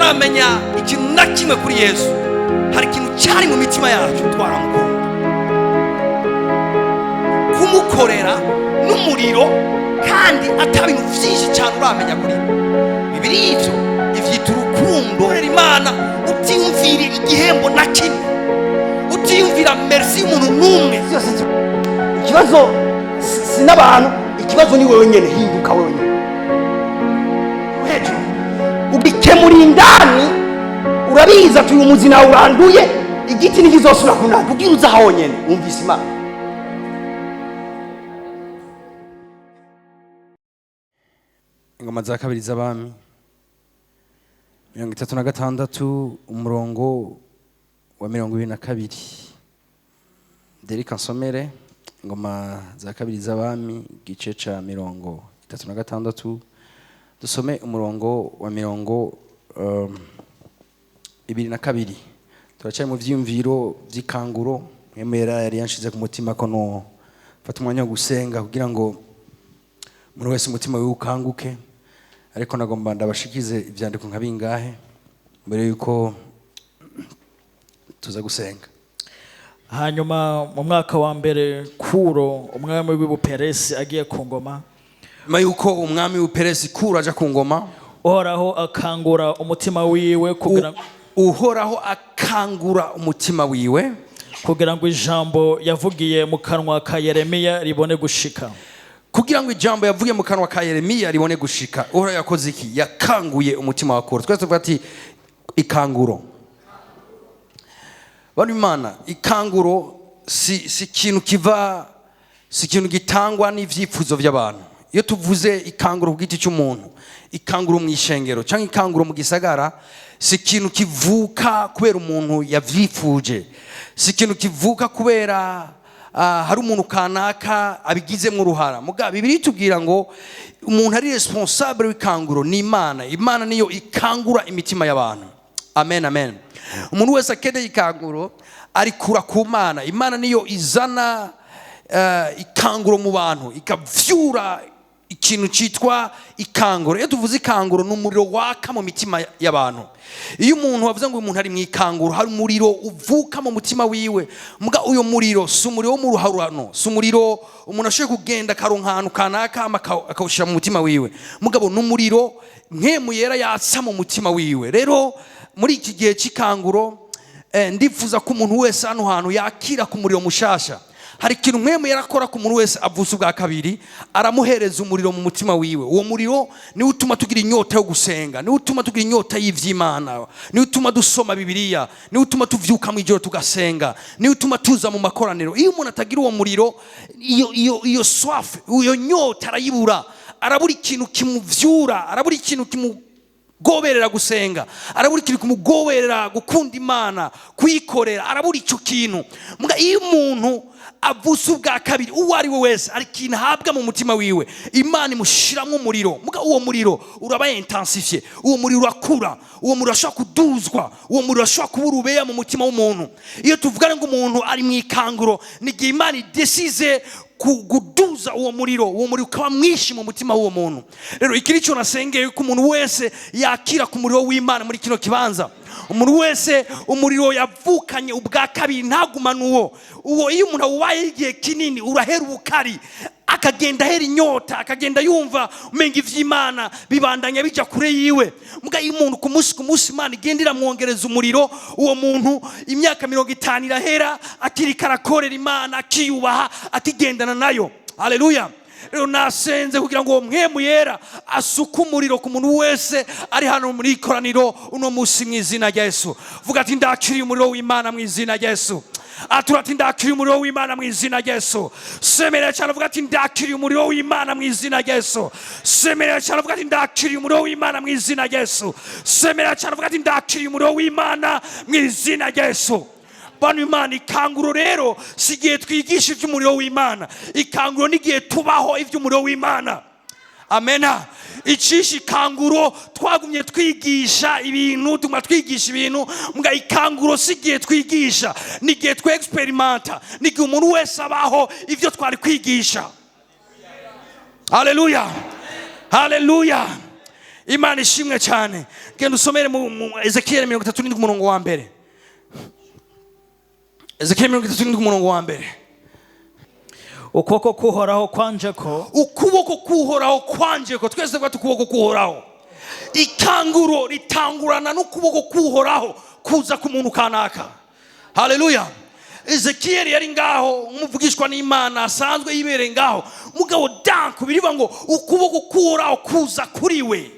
Tutaramenya ikintu na kimwe kuri Yesu, hari ikintu cyari mu mitima yacu. Twaramukunda, kumukorera n'umuriro, kandi ata bintu byinshi cyane uramenya kuri we. Bibiri ibyo ivyita urukundo. Korera Imana utiyumvira igihembo na kimwe, utiyumvira merci y'umuntu n'umwe. Byose ikibazo si n'abantu, ikibazo ni wewe nyene. Hinduka wewe nyene hejuru, ugikemura indani. Urabizi ati uyu muzi nawe uranduye, igiti ntikizosubira kunanda. Ubwira uza honyene wumvise Imana. Ingoma za kabiri z'Abami 36, umurongo wa 22. Derika nsomere Ingoma za kabiri z'Abami, igice ca 36, dusome umurongo wa 22. Turacyari mu vyiyumviro vy'ikanguro. Mwemera yari yanshize ku mutima ko no fata umwanya wo gusenga kugira ngo umuntu wese umutima wiwe ukanguke, ariko nagomba ndabashikize ivyandiko nka bingahe mbere yuko tuza gusenga. Hanyuma mu mwaka wa mbere Kuro umwami w'Ubuperesi agiye ku ngoma, Nyuma yuko umwami w'Uperesi Kuro aja ku ngoma, Uhoraho akangura umutima wiwe kugira, Uhoraho akangura umutima wiwe kugira ngo ijambo yavugiye mu kanwa ka Yeremiya ribone gushika. Kugira ngo ijambo yavuye mu kanwa ka Yeremiya ribone gushika. Uhoraho yakoze iki? Yakanguye umutima wa Kuro. Twese tuvuga ati ikanguro. Bantu Imana, ikanguro si ikintu kiva, si ikintu gitangwa n'ivyifuzo by'abantu. Iyo tuvuze ikanguro ku giti cy'umuntu, ikanguro mu ishengero cyangwa ikanguro mu gisagara, si ikintu kivuka kubera umuntu yavyifuje, si ikintu kivuka kubera hari umuntu kanaka abigizemo uruhara. Muga Bibiliya itubwira ngo umuntu ari responsable w'ikanguro ni Imana. Imana niyo ikangura imitima y'abantu. Amen, amen. Umuntu wese akeneye ikanguro arikura ku Mana. Imana niyo izana ikanguro mu bantu, ikavyura ikintu cyitwa ikanguro. Iyo tuvuze ikanguro, ni umuriro waka mu mitima y'abantu. Iyo umuntu wavuze ngo uyu muntu ari mu ikanguro, hari umuriro uvuka mu mutima wiwe. Muga uyo muriro si umuriro wo mu ruharurano, si umuriro umuntu ashoboye kugenda akaronka ahantu kanaka hama akawushyira mu mutima wiwe. Mugabo ni umuriro Mpwemu Yera yatsa mu mutima wiwe. Rero muri iki gihe cy'ikanguro, ndifuza ko umuntu wese hano hantu yakira ku muriro mushasha. Hari ikintu Mpwemu yarakora ku muntu wese avutse ubwa kabiri, aramuhereza umuriro mu mutima wiwe. Uwo muriro niwo utuma tugira inyota yo gusenga, niwo utuma tugira inyota y'ivy'Imana, niwo utuma dusoma Bibiliya, niwo utuma tuvyuka mu ijoro tugasenga, niwo utuma tuza mu makoraniro. Iyo umuntu atagira uwo muriro, iyo soif, iyo nyota arayibura, arabura ikintu kimuvyura, arabura ikintu kimugoberera gusenga, arabura ikintu kimugoberera gukunda Imana, kuyikorera, arabura icyo kintu. Muga iyo umuntu avutse ubwa kabiri, uwo ari we wese, hari ikintu ahabwa mu mutima wiwe. Imana imushyiramo umuriro. Muga uwo muriro uraba intensifié, uwo muriro urakura, uwo muriro urashobora kuduzwa, uwo muriro urashobora kuba urubeya mu mutima w'umuntu. Iyo tuvuga ngo umuntu ari mu ikanguro, ni igihe Imana idesize kuduza uwo muriro, uwo muriro ukaba mwinshi mu mutima w'uwo muntu. Rero iki nicyo nasengeye, ko umuntu wese yakira ku muriro w'Imana muri kino kibanza. Umuntu wese umuriro yavukanye ubwa kabiri ntagumane uwo. Iyo umuntu awubaye igihe kinini, urahera ubukari, akagenda ahera inyota, akagenda yumva umenga ivy'Imana bibandanya bija kure yiwe. Muga iyo umuntu ku munsi ku munsi Imana igenda iramwongereza umuriro, uwo muntu imyaka 50 irahera akiriko arakorera Imana, akiyubaha, akigendana nayo. Haleluya! Rero nasenze kugira ngo uwo Mpwemu Yera asuke umuriro ku muntu wese ari hano muri ikoraniro uno munsi mu izina rya Yesu. Vuga ati ndakiriye umuriro w'Imana mu izina rya Yesu. Atura ati ndakiriye umuriro w'Imana mu izina rya Yesu. Semerera cyane, uvuga ati ndakiriye umuriro w'Imana mu izina rya Yesu. Semerera cyane, uvuga ati ndakiriye umuriro w'Imana mu izina rya Yesu. Semerera cyane, uvuga ati ndakiriye umuriro w'Imana mu izina rya Yesu. Bano Imana, ikanguro rero si igihe twigisha iby'umuriro w'Imana, ikanguro n'igihe tubaho iby'umuriro w'Imana. Amena. Icisha ikanguro, twagumye twigisha ibintu, tuguma twigisha ibintu. Mbwa ikanguro si igihe twigisha, ni igihe twe experimenta, ni igihe umuntu wese abaho ibyo twari kwigisha. Haleluya, haleluya. Imana ishimwe cyane. Genda usomere mu Ezekiyeli 37 umurongo wa mbere. Ezekiyeli 37 umurongo wa mbere. Ukuboko k'Uhoraho kwanje ko. Ukuboko k'Uhoraho kwanje ko. Twese tuvuga ukuboko k'Uhoraho. Ikanguro ritangurana n'ukuboko k'Uhoraho kuza ku muntu kanaka. Haleluya! Ezekiyeli yari ngaho nk'umuvugishwa n'Imana asanzwe, yibereye ngaho. Mugabo danku birivuga ngo ukuboko k'Uhoraho kuza kuri we.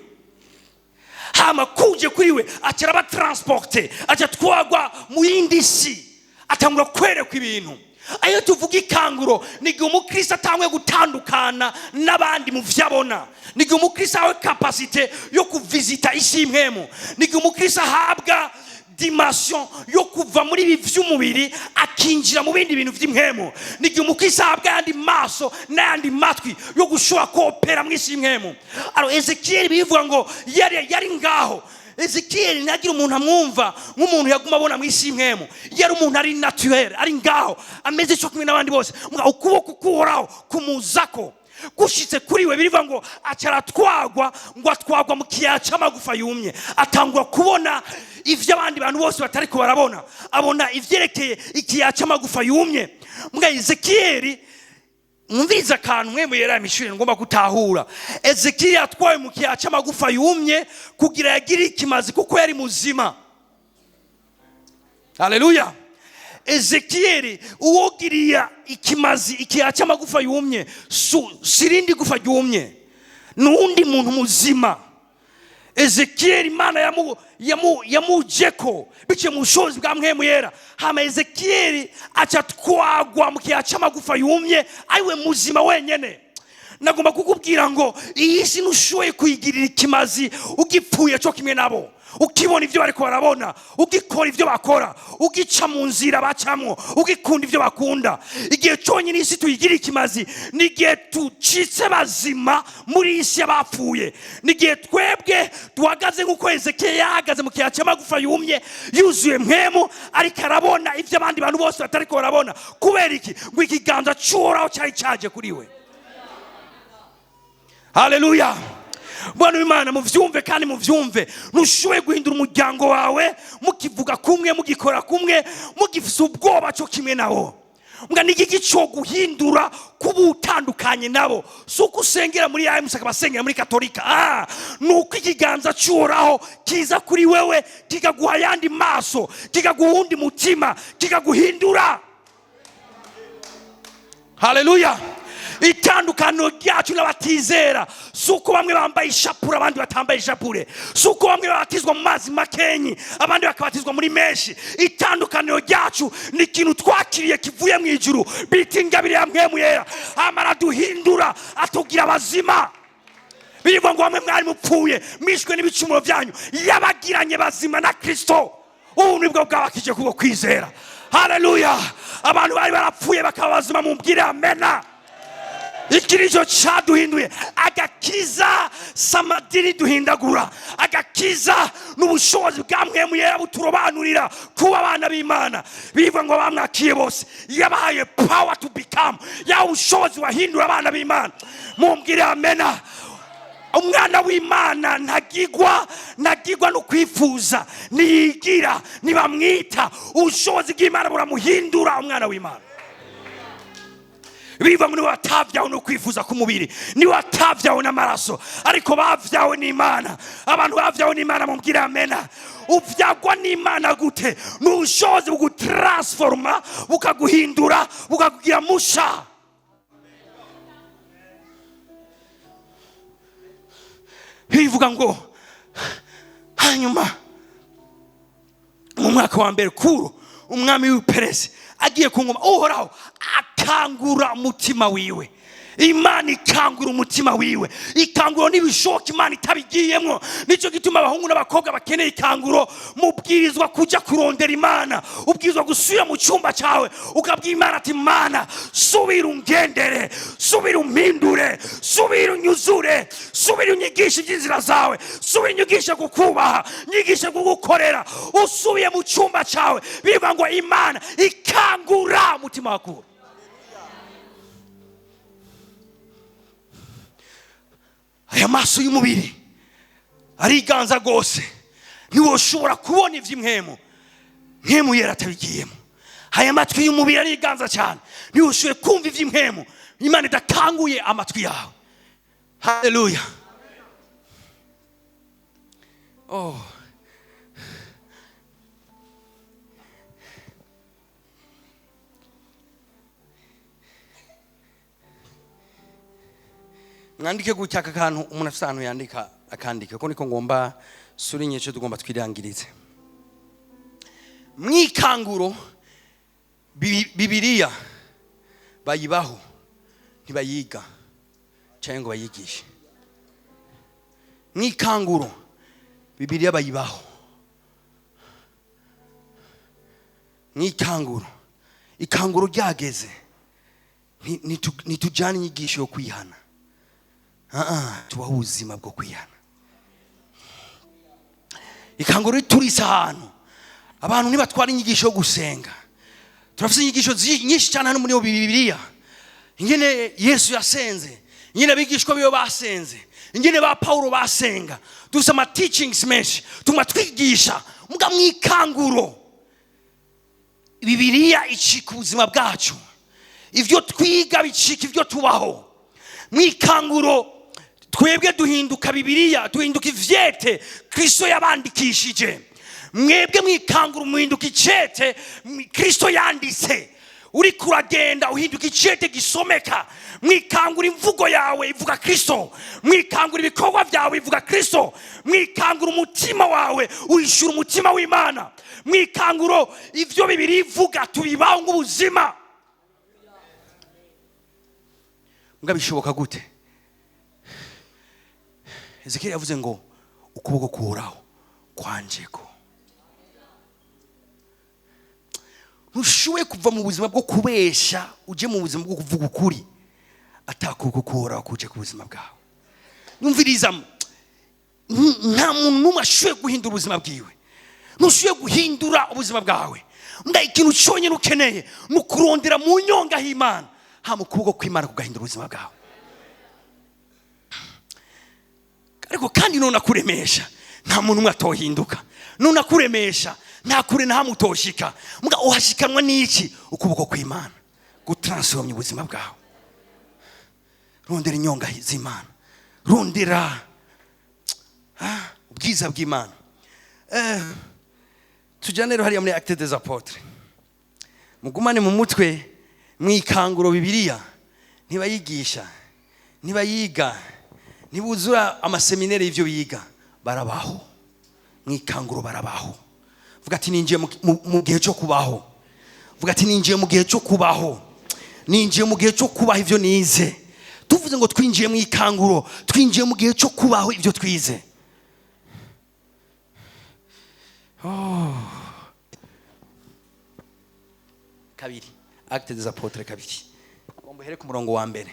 Hama kuje kuri we, aca araba transporté, aca atwagwa mu yindi si, atangura kwerekwa ibintu. Ayo tuvuga ikanguro ni igihe umukristo atanguye gutandukana n'abandi mu vyo abona, ni igihe umukristo ahawe capacité yo kuvisita isi y'impwemu, ni igihe umukristo ahabwa dimension yo kuva muri ibi vy'umubiri akinjira mu bindi bintu vy'impwemu, ni igihe umukristo ahabwa ayandi maso n'ayandi matwi yo gushobora kopera mu isi y'impwemu. Alors Ezekiyeli bivuga ngo yari ngaho. Ezekiyeli ntagira umuntu amwumva nk'umuntu yaguma abona mu isi y'impwemu. Yari umuntu ari naturel, ari ngaho ameze cyo kumwe n'abandi bose. Ukuboko k'Uhoraho kumuzako, gushitse kuri we, birivuga ngo aca aratwagwa, ngo atwagwa mu kiyaya c'amagufa yumye, atangura kubona ivyo abandi bantu bose batariko barabona, abona ivyerekeye ikiyaya c'amagufa yumye. Mbwa Ezekiyeli, mwumvirize akantu mwe muyera mishuri ngomba gutahura. Ezekiyeli atwawe mu kiyaya c'amagufa yumye kugira yagire ikimazi kuko yari muzima. Haleluya! Ezekiyeli uwogiriya ikimazi ikiyaya cy'amagufa yumye sirindi gufa ryumye, n'uwundi muntu muzima. Ezekiyeli Imana yamujeko biciye mu bushobozi bwa Mpwemu Yera. Hama Ezekiyeli aca twagwa mu kiyaya cy'amagufa yumye ariwe muzima wenyene. Nagomba kukubwira ngo iyi si ntushoboye kuyigirira ikimazi ugipfuye cyo kimwe nabo, ukibona ibyo bariko barabona, ugikora ibyo bakora, ugica mu nzira bacamwo, ugikunda ibyo bakunda. Igihe cyonyine isi tuyigira ikimazi ni igihe tucitse bazima muri iyi si y'abapfuye, ni igihe twebwe duhagaze nk'uko Hezekiya yahagaze mu kiyaya cy'amagufa yumye, yuzuye mpwemu, ariko arabona ibyo abandi bantu bose batariko barabona. Kubera iki? Ngo ikiganza cy'Uhoraho cyari cyaje kuri we. Haleluya! Bwana w'Imana, muvyumve kandi muvyumve. Ntushoboye guhindura umuryango wawe mukivuga kumwe, mugikora kumwe, mugifise ubwoba cyo kimwe nawo. Mbwa ni igiki cyo guhindura kuba utandukanye nabo? Si uko usengera muri AMC akabasengera muri Katolika. Ni uko ikiganza cy'Uhoraho kiza kuri wewe, kikaguha ayandi maso, kikaguha uwundi mutima, kikaguhindura. Haleluya! Itandukaniro ryacu n'abatizera si uko bamwe bambaye ishapure abandi batambaye ishapure, si uko bamwe babatizwa mu mazi makenyi abandi bakabatizwa muri menshi. Itandukaniro ryacu ni ikintu twakiriye kivuye mu ijuru bita ingabire ya Mpwemu Yera, amara duhindura, atugira abazima. Birivuga ngo bamwe mwari mupfuye mwishwe n'ibicumuro byanyu, yabagiranye bazima na Kristo, ubu nibwo bwabakije kubwo kwizera. Haleluya! Abantu bari barapfuye bakaba bazima, mumbwire amena. Iki nicyo cyaduhinduye. Agakiza si amadini duhindagura, agakiza n'ubushobozi bwa Mpwemu Yera buturobanurira kuba abana b'Imana. Bivuga ngo bamwakiye bose yabahaye power to become, yaha ubushobozi wahindura abana b'Imana. Mumbwire amena. Umwana w'Imana ntagigwa no kwifuza, niyigira, ntibamwita. Ubushobozi bw'Imana buramuhindura umwana w'Imana. Biva ngo niwe watavyawe no kwifuza k'umubiri, niwe watavyawe n'amaraso, ariko bavyawe n'Imana. Abantu bavyawe n'Imana, mumbwire amena. Uvyagwa n'Imana gute? Ni ubushobozi bugutransforma, bukaguhindura, bukakugira musha. Bivuga ngo hanyuma mu mwaka wa mbere Kuro umwami w'Uperesi agiye ku ngoma, Uhoraho akangura umutima wiwe. Imana ikangura umutima wiwe. Ikanguro ntibishoboka Imana itabigiyemwo. Nicyo gituma abahungu n'abakobwa bakeneye ikanguro, mubwirizwa kujya kurondera Imana. Ubwirizwa gusubira mu cyumba cyawe ukabwira Imana ati: "Mana, subira ungendere, subira umpindure, subira unyuzure, subira unyigishe iby'inzira zawe, subira unyigishe kukubaha, nyigishe kugukorera." Usubiye mu cyumba cyawe, bivuga ngo Imana ikangura umutima wawe. Aya maso y'umubiri Ariganza rwose. Ntiwoshobora kubona iby'impwemu mpwemu yera atabigiyemo. Aya matwi y'umubiri ariganza cyane, ntiwoshoboye kumva iby'impwemu Imana idakanguye amatwi yawe. Haleluya. Oh, mwandike gutya aka kantu. Umuntu afite ahantu yandika akandika, ko niko ngomba surinye icyo tugomba twirangirize. Mwikanguro Bibiliya bayibaho, ntibayiga cyangwa ngo bayigishe. Mwikanguro Bibiliya bayibaho. Mwikanguro, ikanguro ryageze, ntitujyane inyigisho yo kwihana. Tubaho ubuzima bwo kwihana. Ikanguro riturise ahantu, abantu ntibatwara inyigisho yo gusenga. Turafite inyigisho nyinshi cyane hano muri Bibiliya, ingene Yesu yasenze, ingene abigishwa biwe basenze, ingene ba Paulo basenga. Dufite ama teachings menshi tuma twigisha. Muga mwikanguro Bibiliya icika ubuzima bwacu. Ibyo twiga bicika ibyo tubaho. Mwikanguro twebwe duhinduka Bibiliya, duhinduka ivyete Kristo yabandikishije. Mwebwe mwikangura muhinduka icete Kristo yanditse. Uriko uragenda uhinduka icete gisomeka. Mwikangura imvugo yawe ivuga Kristo, mwikangura ibikorwa byawe bivuga Kristo, mwikangura umutima wawe uhishura umutima w'Imana. Mwikanguro ivyo Bibiri ivuga tubibaho nk'ubuzima. Mbwa bishoboka gute? Ezekiel yavuze ngo ukuboko kuhoraho kwanjeko. Ntushoboye kuva mu buzima bwo kubesha uje mu buzima bwo kuvuga ukuri atakuboko kuhoraho kuje ku buzima bwawe. Nyumviriza, nta muntu n'umwe ashoboye guhindura ubuzima bwiwe. Ntushoboye guhindura ubuzima bwawe. Mbwa ikintu cyonyine ukeneye ni ukurondera mu nyonga h'Imana, hama ukuboko kw'Imana kugahindura ubuzima bwawe. Ariko kandi none akuremesha, nta muntu umwe atohinduka. None akuremesha, nta kure na hamwe utoshika. Mbwa uhashikanwa n'iki? Ukuboko kw'Imana gutransforma ubuzima bwawe. Rondera inyonga z'Imana, rondera ubwiza bw'Imana. Tujyane rero hariya muri Actes des Apôtres. Mugumane mu mutwe, mwikanguro Bibiliya ntibayigisha, ntibayiga, ntibuzura amaseminere y'ivyo biga, barabaho. Mwikanguro barabaho. Vuga ati ninjiye mu gihe cyo kubaho. Vuga ati ninjiye mu gihe cyo kubaho. Ninjiye mu gihe cyo kubaho ivyo nize. Tuvuze ngo twinjiye mu ikanguro, twinjiye mu gihe cyo kubaho ivyo twize. Oh. Kabiri, Actes des Apôtres kabiri. Ngomba uhere ku murongo wa mbere.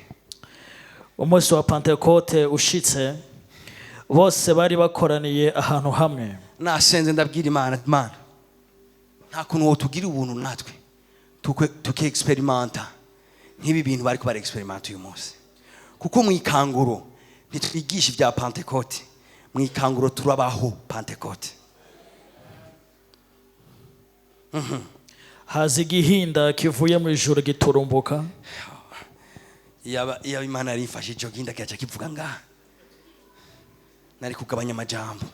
Umunsi wa Pantekote ushitse, bose bari bakoraniye ahantu hamwe. Nasenze ndabwira Imana, Imana, nta kuntu wotugira ubuntu natwe tuke experimenta nk'ibi bintu bariko bara experimenta uyu munsi. Kuko mu ikanguro ntitwigisha ibya Pantekote, mu ikanguro turabaho Pantekote. Haza igihinda kivuye mu ijuru giturumbuka. Yaba Imana yari imfashije ico gihinda kigaca kivuga ngaha, nari kugabanya amajambo.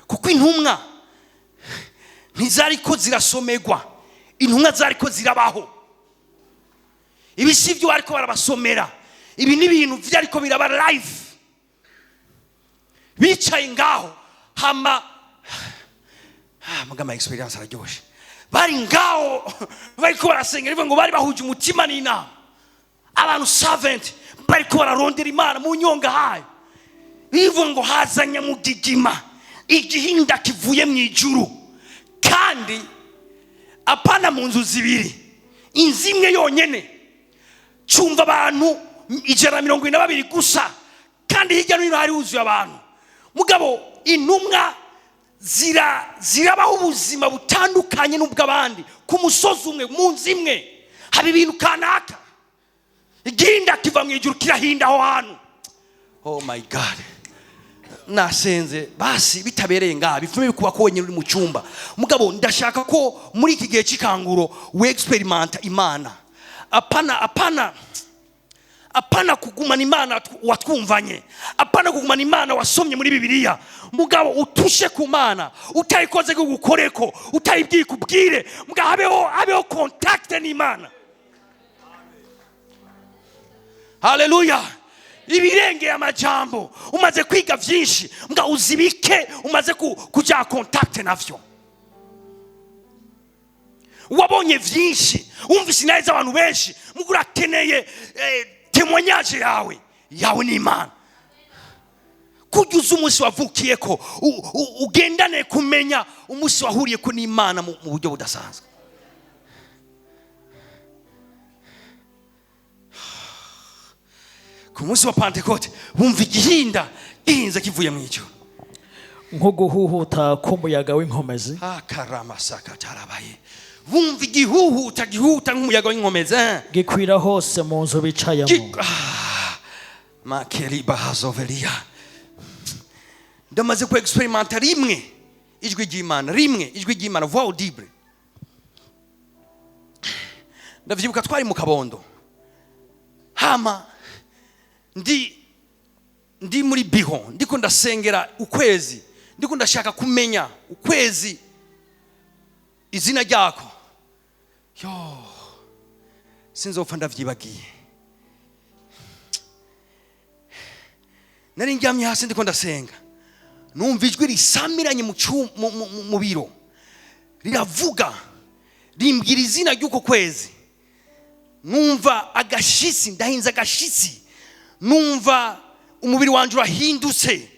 Kuko intumwa ntizariko zirasomerwa, intumwa zariko zirabaho. Ibi si byo bariko barabasomera, ibi ni ibintu vyariko biraba live. Bicaye ngaho hama mugama experience araryoshe. Bari ngaho bariko barasenga, bivuga ngo bari bahuje umutima n'inama. Abantu servant bariko bararondera Imana mu nyonga hayo. Bivuga ngo hazanya mugigima igihinda kivuye mu ijuru, kandi apana mu nzu zibiri, inzu imwe yonyene cyumva abantu 142 gusa, kandi hirya no hino hari huzuye abantu. Mugabo intumwa zirabaho ubuzima butandukanye n'ubw'abandi. Ku musozi umwe, mu nzu imwe, haba ibintu kanaka. Igihinda kiva mu ijuru kirahinda aho hantu. Oh my God, nasenze basi bitabereye ngaha, bifume bikuba ko wenyine uri mu cyumba. Mugabo ndashaka ko muri iki gihe cy'ikanguro we experimenta Imana. Apana, apana, apana kugumana Imana watwumvanye, apana kugumana Imana wasomye muri Bibiliya. Mugabo utushe ku Mana utayikoze ngo ugukoreko, utayibwiye ikubwire. Mugabo habeho contact n'Imana. Haleluya. Ibirengeye amajambo, umaze kwiga vyinshi, mbwa uzibike umaze kuja contact navyo. Wabonye vyinshi, wumvise inaye z'abantu benshi, mugo urakeneye témoignage yawe, yawe ni Imana. Kurya uzi umunsi wavukiyeko, ugendane kumenya umunsi wahuriyeko n'Imana mu buryo budasanzwe. Ku munsi wa Pentecote bumva igihinda gihinze kivuye mu ijuru, nko guhuhuta k'umuyaga w'inkomezi. Akaramasaka tarabaye. Bumva igihuhuta gihuta nk'umuyaga w'inkomezi, gikwira hose mu nzu bicayemo. Makeri bahazoveria. Ndamaze ku experimenta rimwe ijwi ry'Imana, rimwe ijwi ry'Imana, voix audible. Ndavyibuka twari mu Kabondo, hama ndi muri biho, ndiko ndasengera ukwezi, ndiko ndashaka kumenya ukwezi izina ryako. Yo, sinzopfa ndavyibagiye. Nari ndyamye hasi ndiko ndasenga, numva ijwi risamiranye mu biro, riravuga rimbwira izina ry'uko kwezi. Numva agashitsi, ndahinze agashitsi, numva umubiri wanje urahindutse,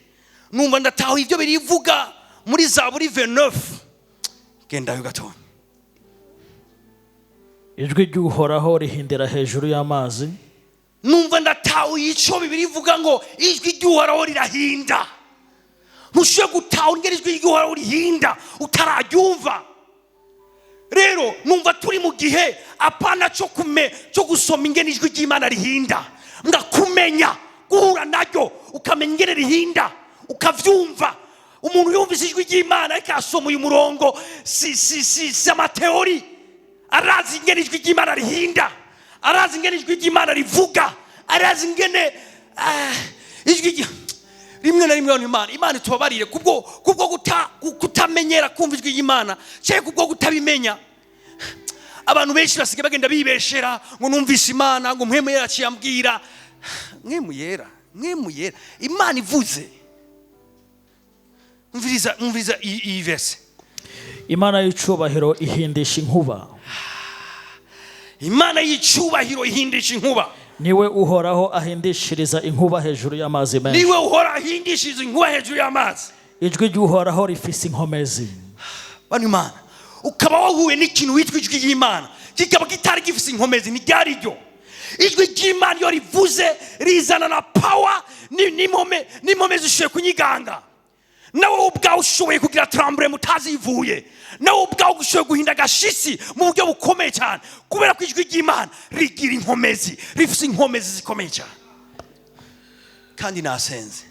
numva ndataha ibyo birivuga muri Zaburi 29. Gendayo gatonya. Ijwi ry'Uhoraho rihindira hejuru y'amazi. Numva ndataha ico bibirivuga ngo ijwi ry'Uhoraho rirahinda. Ntushoboye gutaha ingene ijwi ry'Uhoraho rihinda utararyumva. Rero numva turi mu gihe apana cyo gusoma ingene ijwi ry'Imana rihinda, ngakumenya guhura naryo, ukamenya ingene rihinda, ukavyumva. Umuntu yumvise ijwi ry'Imana ariko asoma uyu murongo, si si si si amateori, arazi ingene ijwi ry'Imana rihinda, arazi ingene ijwi ry'Imana rivuga, arazi ingene ijwi rimwe na rimwe Imana, Imana itubabarire kubwo kutamenyera kumva ijwi ry'Imana, cyangwa kubwo kutabimenya. Abantu benshi basigaye bagenda bibeshera ngo numvise Imana, ngo mpwemu yera aciyambwira. Mpwemu yera, mpwemu yera, Imana ivuze. Umviriza, umviriza iyi verse. Imana y'icubahiro ihindisha inkuba. Imana y'icubahiro ihindisha inkuba. Niwe Uhoraho ahindishiriza inkuba hejuru y'amazi menshi. Niwe Uhoraho ahindishiriza inkuba hejuru y'amazi. Ijwi ry'Uhoraho rifise inkomezi. Bano Imana, ukaba wahuye n'ikintu witwa ijwi ry'Imana kikaba kitari gifise inkomezi, ni ryari ryo. Ijwi ry'Imana iyo rivuze rizana na power, n'impome zishoboye kunyiganga. Nawe ubwawe ushoboye kugira tremble mutazivuye, nawe ubwawe ushoboye guhinda agashitsi mu buryo bukomeye cyane, kubera ko ijwi ry'Imana rigira inkomezi, rifise inkomezi zikomeye cyane. Kandi nasenze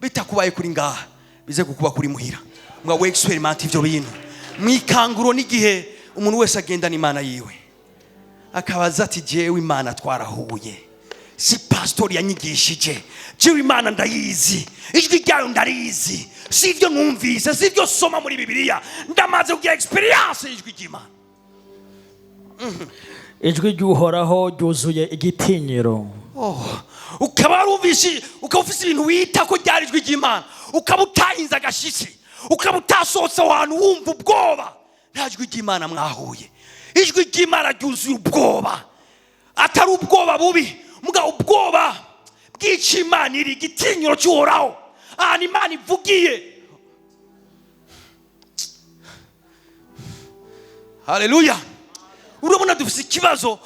bitakubaye kuri ngaha, bize kukuba kuri muhira, mwa we experiment ivyo bintu mwikanguro. N'igihe umuntu wese agenda n'Imana yiwe, akabaza ati jewe Imana twarahuye, si pastori yanyigishije, jewe Imana ndayizi, ijwi ryayo ndarizi, si ibyo numvise, si ibyo soma muri Bibiliya, ndamaze kugira experience y'ijwi ry'Imana. Ijwi ry'Uhoraho ryuzuye igitinyiro. Oh, ukaba warumvise, ukaba ufise ibintu wita ko ryari ijwi ry'Imana, ukaba utahinze agashitsi, ukaba utasohotse aho hantu wumva ubwoba, nta jwi ry'Imana mwahuye. Ijwi ry'Imana ryuzuye ubwoba, atari ubwoba bubi, muga ubwoba bw'icyo Imana iri, igitinyiro cy'Uhoraho, ahantu Imana ivugiye. Haleluya. Urabona dufise ikibazo,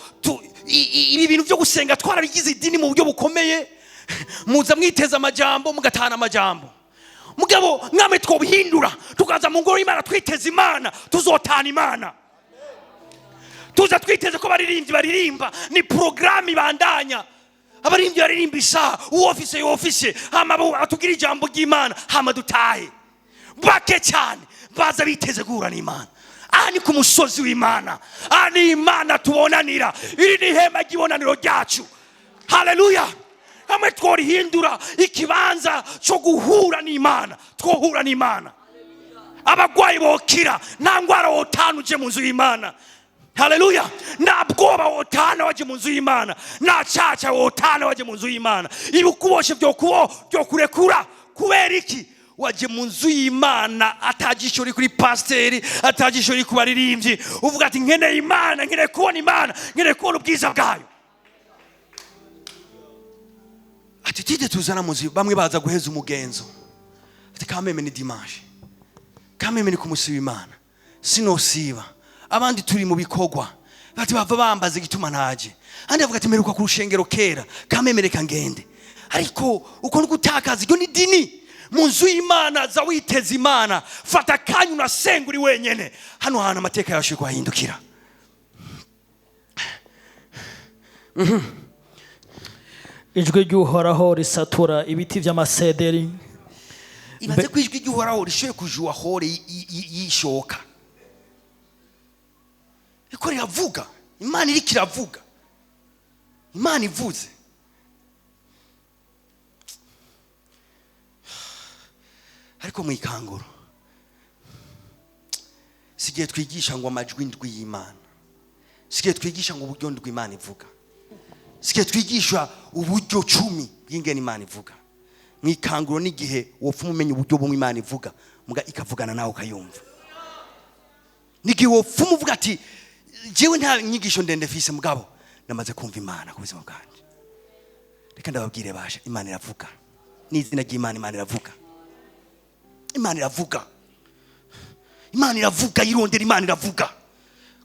ibi bintu byo gusenga twarabigize idini mu buryo bukomeye. Muza mwiteza amajambo mugatahana amajambo, mugabo mwame twobihindura tukaza mu ngoro y'Imana twiteza Imana, tuzotana Imana. Tuza twiteze ko baririmbyi baririmba, ni programme ibandanya. Abaririmbyi baririmba isaha, uwofise yofise, hama atubwire ijambo ry'Imana, hama dutahe. Bake cyane baza biteze guhura n'Imana. Aha ni ku musozi w'Imana, aha ni Imana tubonanira. Iri ni ihema ry'ibonaniro ryacu. Haleluya! Hamwe tworihindura ikibanza cyo guhura n'Imana, twohura n'Imana, abagwayi bokira. Nta ndwara wotana uje mu nzu y'Imana. Haleluya! Nta bwoba wotana waje mu nzu y'Imana, nta caca wotana waje mu nzu y'Imana. Ibikuboshe byo kurekura. Kubera iki? Waje mu nzu y'Imana, atajisho riri kuri pasiteri, atajisho riri ku baririmbyi. Uvuga ati: "Nkeneye Imana, nkeneye kubona Imana, nkeneye kubona ubwiza bwayo." Ati tide tuzana mu nzu, bamwe baza guheza umugenzo, ati: "Kameme ni dimanche, kameme ni ku munsi w'Imana, sinosiba." Abandi turi mu bikorwa, bati bava bambaza igituma ntaje. Andi bavuga ati: "Mperuka ku rushengero kera, kameme reka ngende." Ariko uko ni gutakaza. Iryo ni dini. Mu nzu y'Imana za witeza Imana, fata akanya unasenga uri wenyene. Hano hantu amateka yawe ashobora kuhahindukira. Ijwi ry'Uhoraho risatura ibiti by'amasederi. Ibaze ko ijwi ry'Uhoraho rishoboye kujuwa hore yishoka, riko riravuga. Imana iriko iravuga, Imana ivuze. Ariko mu ikanguro si igihe twigisha ngo amajwi ndwi y'Imana, si igihe twigisha ngo uburyo ndwi Imana ivuga, si igihe twigisha uburyo 10 bw'ingene Imana ivuga. Mu ikanguro n'igihe wopfa umenya uburyo bumwe Imana ivuga, muga ikavugana nawe ukayumva. N'igihe wopfa umuvuga ati: "Jewe nta nyigisho ndende mfise, mugabo namaze kumva Imana ku buzima bwanjye." Reka ndababwire basha, Imana iravuga n'izina ry'Imana. Imana iravuga, Imana iravuga, Imana iravuga. Yirondera, Imana iravuga.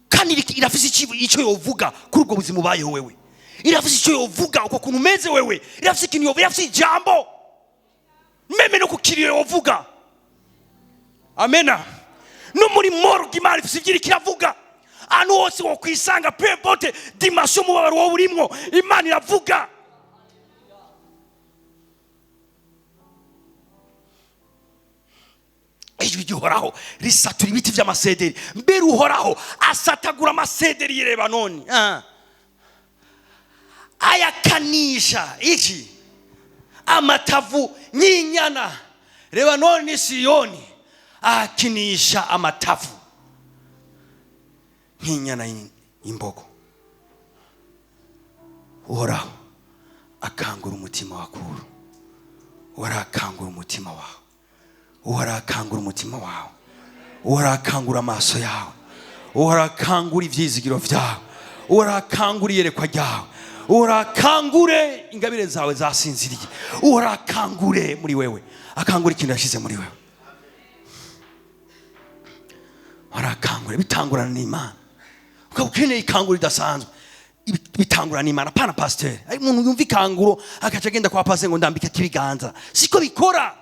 Kandi irafise icyo yovuga kuri ubwo buzima ubayeho wewe. Irafise icyo yovuga uko kuntu umeze wewe. Irafise ikintu yovuga, irafise ijambo, même no kukiriro yovuga. Amena. No muri morgue Imana ifise ibyo iriko iravuga. Ahantu hose wokwisanga, peu importe dimension umubabaro wowe urimwo, Imana iravuga. Ijwi ry'Uhoraho risatura ibiti by'amasederi. Mbere Uhoraho asatagura amasederi y'i Lebanoni. Ayakanisha iki? Amatavu nk'inyana. Lebanoni, Siyoni, akinisha amatavu nk'inyana y'imbogo. Uhoraho akangura umutima wa Kuro. Uhoraho akangura umutima wawe. Uhoraho akangura umutima wawe. Uhoraho akangura amaso yawe. Uhoraho akangura ibyizigiro byawe. Uhoraho akangura iyerekwa ryawe. Uhoraho akangure ingabire zawe zasinziriye. Uhoraho akangure muri wewe, akangure ikintu yashyize muri wewe. Uhoraho akangure. Bitangurana n'Imana. Ukaba ukeneye ikanguro ridasanzwe, bitangurana n'Imana, pana pasiteri. Hari umuntu yumva ikanguro agaca agenda kwa pasiteri ngo ndambike ibiganza. Siko bikora.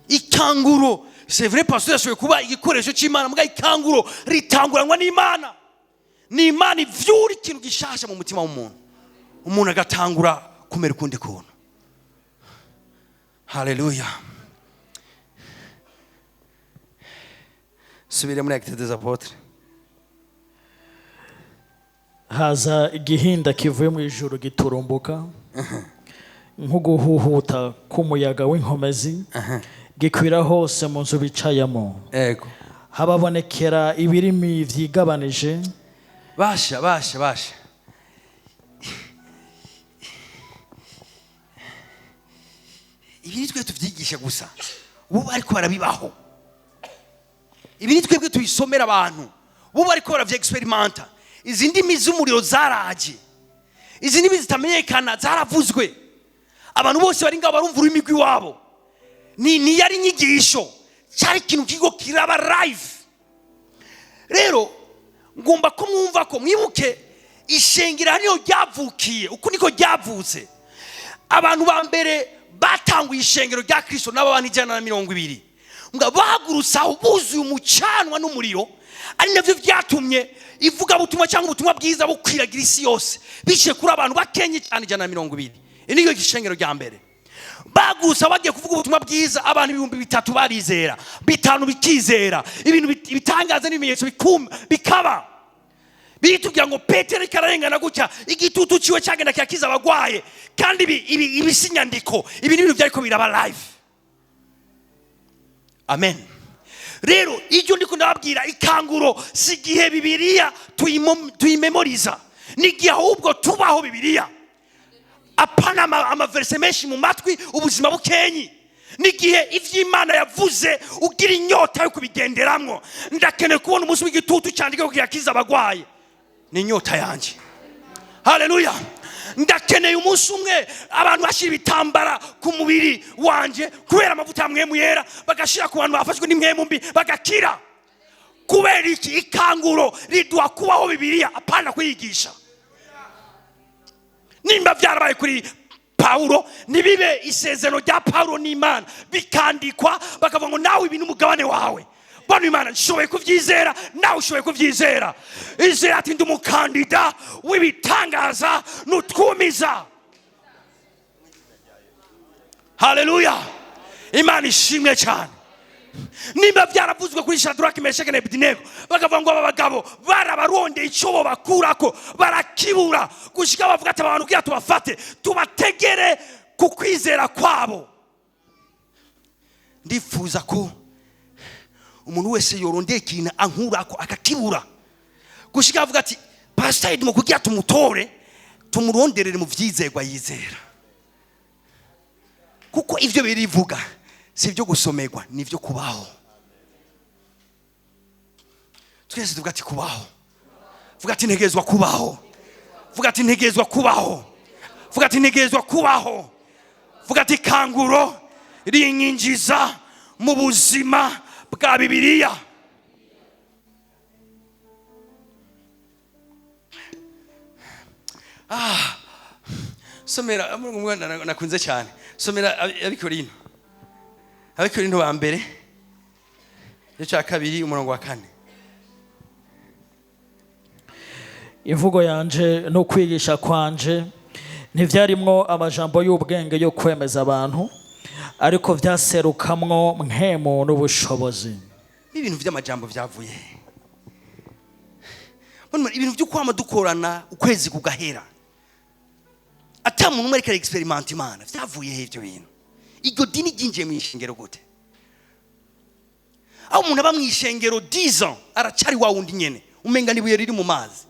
Ikanguro, c'est vrai, pasiteri ashoboye kuba igikoresho cy'Imana, muga ikanguro ritanguranwa n'Imana. Ni Imana ivyura ikintu gishasha mu mutima w'umuntu, umuntu agatangura kumera ukundi kuntu. Haleluya! Subire muri Actes des Apôtres. Haza igihinda kivuye mu ijuru giturumbuka nk'uguhuhuta k'umuyaga w'inkomezi, gikwira hose mu nzu bicayemo. Hababonekera ibirimi vyigabanije. Basha, basha, basha, ibi ni twe tuvyigisha gusa, bo bariko barabibaho. Ibi ni twebwe tubisomera abantu, bo bariko baravyeexperimenta. Izi ndimi z'umuriro zaraje, izi ndimi zitamenyekana zaravuzwe. Abantu bose bari ngaho barumva ururimi rw'iwabo. Ni yari inyigisho, cyari ikintu kigo kiraba live. Rero ngomba ko mwumva ko mwibuke ishengero niyo ryavukiye, uku niko ryavutse. Abantu ba mbere batanguye ishengero rya Kristo n'abo bantu 120 ngo bahagurutse aho buzuye umucanwa n'umuriro. Ari navyo vyatumye ivugabutumwa cyangwa ubutumwa bwiza bukwiragira isi yose, biciye kuri abantu bakenye cyane 120. Iri niyo gishengero rya mbere. Bagusa bagiye kuvuga ubutumwa bwiza, abantu 3000 barizera, 5 bikizera, ibintu bitangaza n'ibimenyetso bikaba. Biritubwira ngo Petero kararengana gutya, igitutu ciwe cyagenda kiyakiza abagwaye. Kandi ibi si inyandiko, ibi ni ibintu byariko biraba live. Amen. Rero ibyo ndiko ndababwira, ikanguro si igihe Bibiliya tuyimemoriza, ni igihe ahubwo tubaho Bibiliya. Apana amaverse menshi mu matwi, ubuzima bukenyi. Ni igihe ivy'Imana yavuze ugira inyota yo kubigenderamwo. Ndakeneye kubona umunsi w'igitutu cyandika ko kiyakiza abagwaye, ni inyota yanjye. Haleluya. Ndakeneye umunsi umwe abantu bashyira ibitambara ku mubiri wanje kubera amavuta ya Mpwemu Yera, bagashira ku bantu bafashwe n'impwemu mbi bagakira. Kubera iki? Ikanguro riduha kubaho Bibiliya, apana kuyigisha. Nimba byarabaye kuri Paulo, nibibe isezerano rya Paulo n'Imana, bikandikwa, bakavuga ngo nawe ibi ni umugabane wawe. Bano Imana nshoboye kuvyizera, nawe ushoboye kuvyizera. Izera ati ndi umukandida w'ibitangaza n'utwumiza. Haleluya. Imana ishimwe cyane. Nimba byaravuzwe kuri Shadrach, Meshach na Abednego, bakavuga ngo aba bagabo barabarondeye icyo bo bakurako barakibura, gushika bavuga ati abantu kugira tubafate tubategere ku kwizera kwabo. Ndifuza ko umuntu wese yorondeye ikintu ankurako akakibura, gushika avuga ati Pastor Edmo kugira tumutore tumuronderere mu vyizerwa yizera, kuko ivyo birivuga si ibyo gusomerwa, ni ibyo kubaho. Twese tuvuga ati kubaho, vuga ati ntegerezwa kubaho, vuga ati ntegerezwa kubaho, vuga ati ntegerezwa kubaho, vuga ati kanguro rinyinjiza mu buzima bwa Bibiliya. Somera umwana nakunze cyane, somera Abikorinto, Abikorinto ba mbere igice cya 2 umurongo wa 4. Imvugo yanje no kwigisha kwanje ntivyarimwo amajambo y'ubwenge yo kwemeza abantu, ariko vyaserukamwo mpwemu n'ubushobozi. Ibintu vy'amajambo vyavuye he? Ibintu vyo kwama dukorana ukwezi kugahera ata muntu umwe ariko experiment Imana, vyavuye he ivyo bintu? Iryo dini ryinjiye mu ishengero gute? Aho umuntu aba mu ishengero 10 ans aracari wa wundi nyene, umenga nibuye riri mu mazi,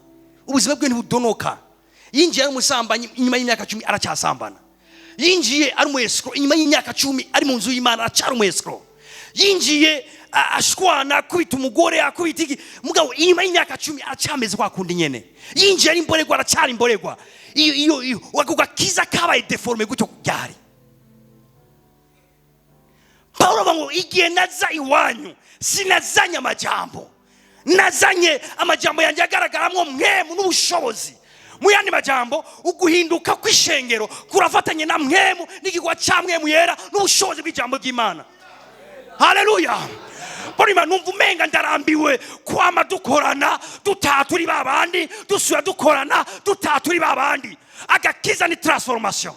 ubuzima bwe ntibudonoka. Yinjiye ari umusambanyi, inyuma y'imyaka 10 aracyasambana. Yinjiye ari umu escroc, inyuma y'imyaka 10 ari mu nzu y'Imana aracyari umu escroc. Yinjiye ashwana, akubita umugore, akubita iki, mugabo inyuma y'imyaka 10 aracyameze kwa kundi nyene. Yinjiye ari imborerwa, aracyari imborerwa. Iyo ako gakiza kabaye deforme gutyo ryari? Paulo avuga ngo igihe naza iwanyu sinazanye amajambo, nazanye amajambo yanjye agaragaramwo mwemu n'ubushobozi. Mu yandi majambo, uguhinduka kw'ishengero kurafatanye na mwemu n'igikorwa ca Mwemu Yera n'ubushobozi bw'ijambo ry'Imana. Haleluya. Bora numva umenga ndarambiwe kwama dukorana dutaha turi babandi, dusubira dukorana dutaha turi babandi. Agakiza ni transformation,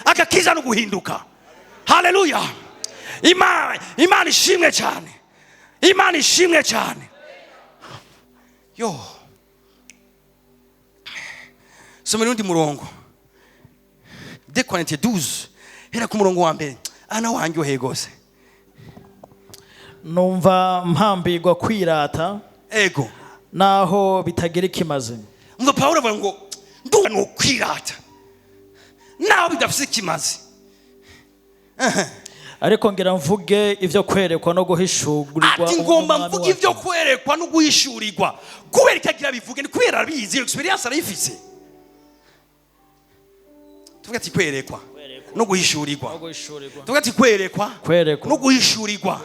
agakiza ni uguhinduka. Haleluya. Imana ishimwe cyane, Imana ishimwe cyane. Yo, soma undi murongo, de Corinthiens 12, hera ku murongo wa mbere. Ana wanjyoheye gose. Numva mpambirwa kwirata, ego, naho bitagira ikimaze. Umva Paulo avuga ngo ndumva no kwirata naho bidafise ikimaze, ariko ngira mvuge ivyo kwerekwa no guhishurirwa. Ati ngomba mvuge ivyo kwerekwa no guhishurirwa. Kubera ikagira bivuge ni kubera arabizi, experience arayifise. Tuvuge ati kwerekwa no guhishurirwa. Tuvuge ati kwerekwa no guhishurirwa.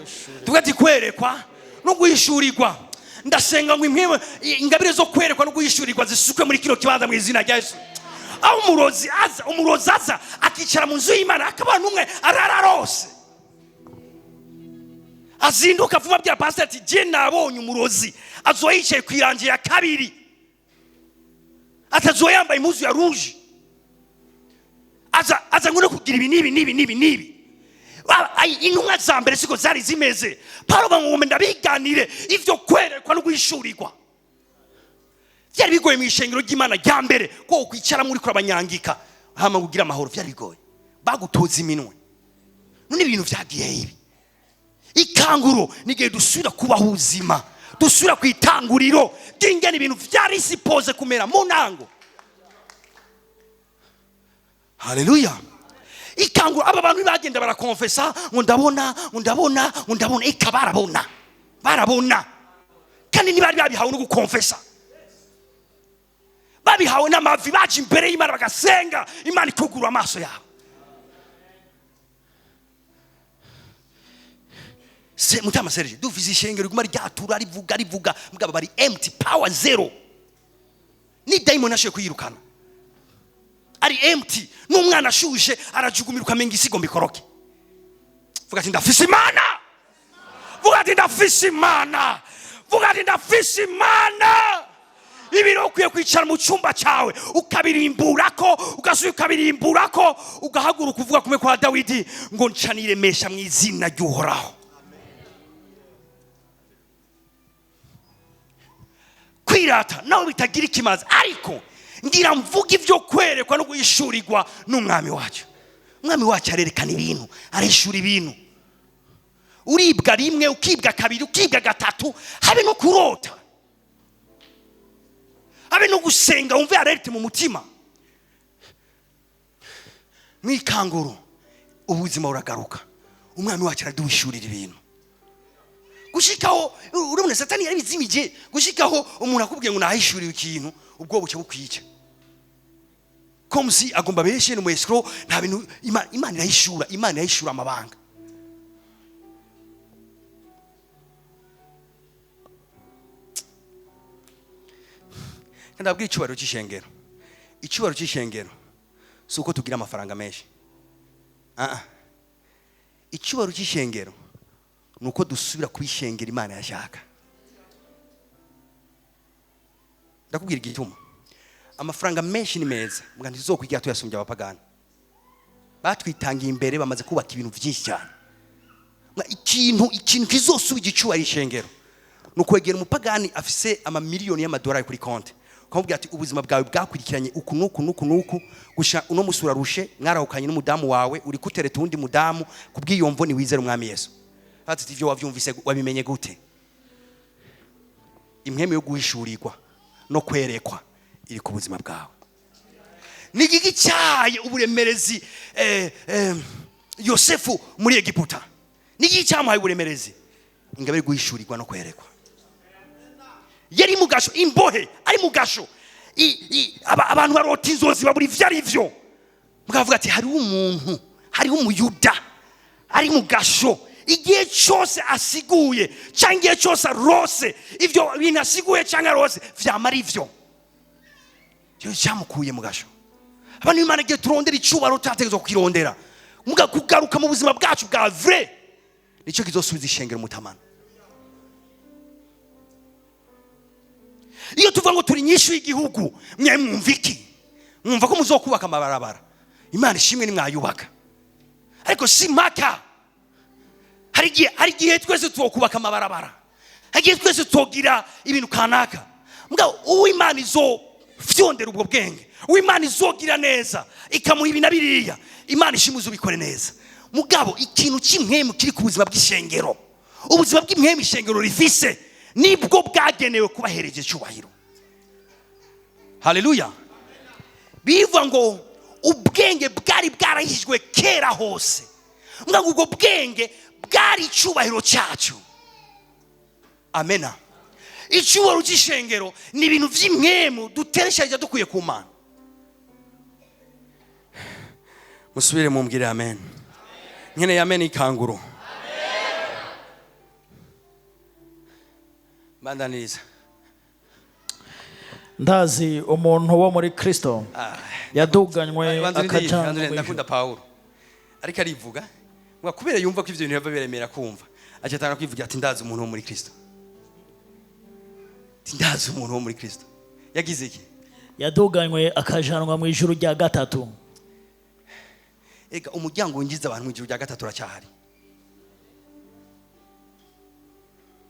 Tuvuge ati kwerekwa no guhishurirwa. Ndasenga ngo imwe ingabire zo kwerekwa no guhishurirwa zisukwe muri kino kibanza mu izina rya Yesu. Aho umurozi aza akicara mu nzu y'Imana akabana n'umwe arararose, azinduka vuba abwira pastor ati je nabonye umurozi Azoba yicaye ku irangi ya kabiri, atazoba yambaye impuzu ya rouge, aza ngo no kugira ibi n'ibi n'ibi n'ibi n'ibi. Intumwa za mbere siko zari zimeze. Paulo ngo ndabiganire ivyo kwerekwa no guhishurirwa. Byari bigoye mu ishengero ry'Imana rya mbere ko ukwicara muri kurabanyangika hama kugira amahoro, byari bigoye, bagutoza iminwe. None ibintu vyagiye ibi. Ikanguro nigihe dusubira kubaho ubuzima, dusubira ku itanguriro ry'ingene ibintu vyari supposé kumera mu ntango. Haleluya. Ikanguro, aba bantu bagenda barakonfesa ngo ndabona, ngo ndabona, ngo ndabona. Eka barabona, barabona, kandi ntibari babihawe no gukonfesa, babihawe n'amavi. Baje imbere y'Imana bagasenga, Imana ikugurura amaso yabo. Se mutama Serge, dufise ishengero riguma ryatura, rivuga, rivuga, mugabo bari empty, power zero. Ni dayimoni ashoboye kuyirukana, ari empty. N'umwana ashushe arajugumira, ukamenga isigo mbikoroke. Vuga ati ndafise Imana, vuga ati ndafise Imana, vuga ati ndafise Imana. Ibiro ukwiye kwicara mu cyumba cyawe ukabirimburako, ugasubira ukabirimburako, ugahaguruka uvuga kumwe kwa Dawidi ngo ncaniremesha mu izina ry'Uhoraho. Kwirata nawe bitagira ikimazi, ariko ngira mvuga ibyo kwerekwa no guhishurirwa n'umwami wacu. Umwami wacu arerekana ibintu, arahishura ibintu. Uribwa rimwe, ukibwa kabiri, ukibwa gatatu, habe no kurota, habe no gusenga wumve alerte mu mutima. Mwikanguro ubuzima buragaruka, umwami wacu araduhishurira ibintu. Gushikaho urabona Satani yarabizimije, gushikaho umuntu akubwiye ngo nahishuriwe ikintu, ubwo bucya bukwica. Comme si agomba beshe no escroc, nta bintu. Imana irahishura, Imana irahishura amabanga. Kandi abwira icyubahiro cy'ishengero, icyubahiro cy'ishengero si uko tugira amafaranga menshi. Icyubahiro cy'ishengero ni uko dusubira kubishengera Imana yashaka. Ndakubwira igituma amafaranga menshi ni meza, mbwa ntizokwigira tuyasumbya abapagani batwitangiye imbere, bamaze kubaka ibintu byinshi cyane. Ikintu kizosuba igicuba ishengero ni ukwegera umupagani afise amamiliyoni y'amadolari kuri konti, ukamubwira ati ubuzima bwawe bwakurikiranye uku n'uku n'uku n'uku, gusha uno musi urarushe, mwarahukanye n'umudamu wawe, uri kutereta uwundi mudamu, kubw'iyomvo ni wizere umwami Yesu. Ati ivyo wavyumvise wabimenye gute? Impwemu yo guhishurirwa no kwerekwa iri ku buzima bwawe. Ni igiki cyaye uburemerezi Yosefu muri Egiputa? Ni igiki cyamuhaye uburemerezi? Ingabire guhishurirwa no kwerekwa. Yari mu gasho, imbohe ari mu gasho. Abantu barota inzozi babura ivyo ari vyo. Mukavuga ati hariho umuntu, hariho umuyuda ari mu gasho, igihe cyose asiguye cyangwa igihe cyose arose, ivyo bintu asiguye cyangwa arose vyama ari vyo. Cyo cyamukuye mu gasho. Abantu Imana igihe turondera icubahiro tutategerezwa kukirondera, muga kugaruka mu buzima bwacu bwa vrai nicyo kizosubiza ishengero umutamana. Iyo tuvuga ngo turi nyinshi y'igihugu, mwe mwumva iki? Mwumva ko muzokubaka amabarabara? Imana ishimwe nimwayubaka, ariko si maka. Hari igihe twese twokubaka amabarabara, hari igihe twese twogira ibintu kanaka. Mugabo uwo Imana izofyondera ubwo bwenge, uwo Imana izogira neza ikamuha ibi na biriya, Imana ishimwe uzubikore neza. Mugabo ikintu cy'impwemu kiri ku buzima bw'ishengero, ubuzima bw'impwemu ishengero rifise, nibwo bwagenewe kubahereje icyubahiro. Haleluya. Bivuga ngo ubwenge bwari bwarahishijwe kera hose, mugabo ubwo bwenge bwari icyubahiro cyacu. Amena. Icyubahiro cy'ishengero ni ibintu by'impwemu duteresha dukwiye ku Mana. Musubire mumbwire amen. Nkeneye amen ikanguro. Bandaniriza. Ndazi umuntu wo muri Kristo yaduganywe akajanwa mu Ndakunda ijuru. Paulo ariko arivuga ngo kubera yumva ko ivyo bintu biva biremera kumva, aca atanga kwivugira ati ndazi umuntu wo muri Kristo. Ndazi umuntu wo muri Kristo yagize iki? Yaduganywe akajanwa mu ijuru rya gatatu. Ega umuryango winjiza abantu mu ijuru rya gatatu uracyahari.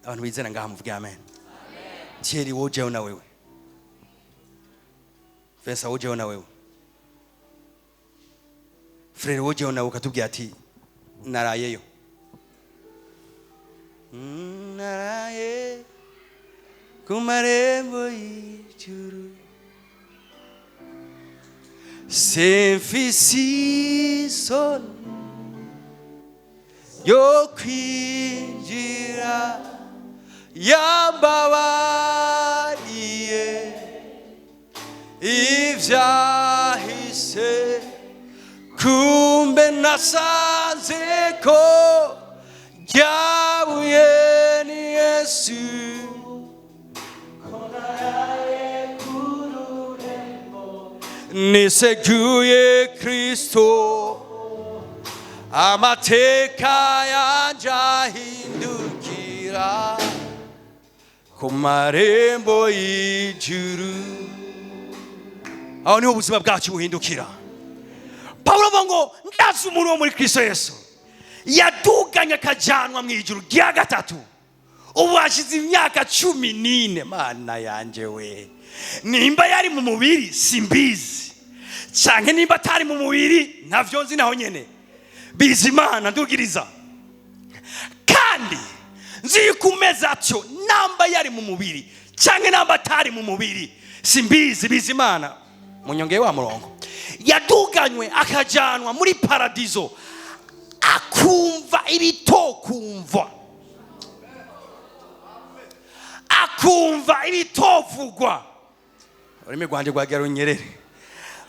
Abantu bizera ngaha muvuge amen. Thierry, wojeho na wewe. Vincent, wojeho na wewe. Frere, wojeho nawe ukatubwira ati narayeyo. Naraye ku marembo y'ijuru, simfise isoni yo kwinjira, yambabariye ivyahise, kumbe nasanze ko ryabuye ni Yesu. Niseguye Kristo, amateka yanje ahindukira ku marembo y'ijuru. Aho niho ubuzima bwacu buhindukira. Pawulo avuga ngo ndazi umuntu wo muri Kristo Yesu yaduganye akajanwa mu ijuru rya gatatu, ubu hashize imyaka 14. Mana yanje we, nimba yari mu mubiri simbizi, canke nimba atari mu mubiri ntavyo nzi, naho nyene bizi Imana ndugiriza. Kandi nzi yuko umeze atyo, namba yari mu mubiri canke namba atari mu mubiri simbizi, bizi Imana. Munyongeye wa murongo, yaduganywe akajanwa muri paradizo, akumva ibitokumva, akumva ibitovugwa. Ururimi rwanje rwagira runyerere.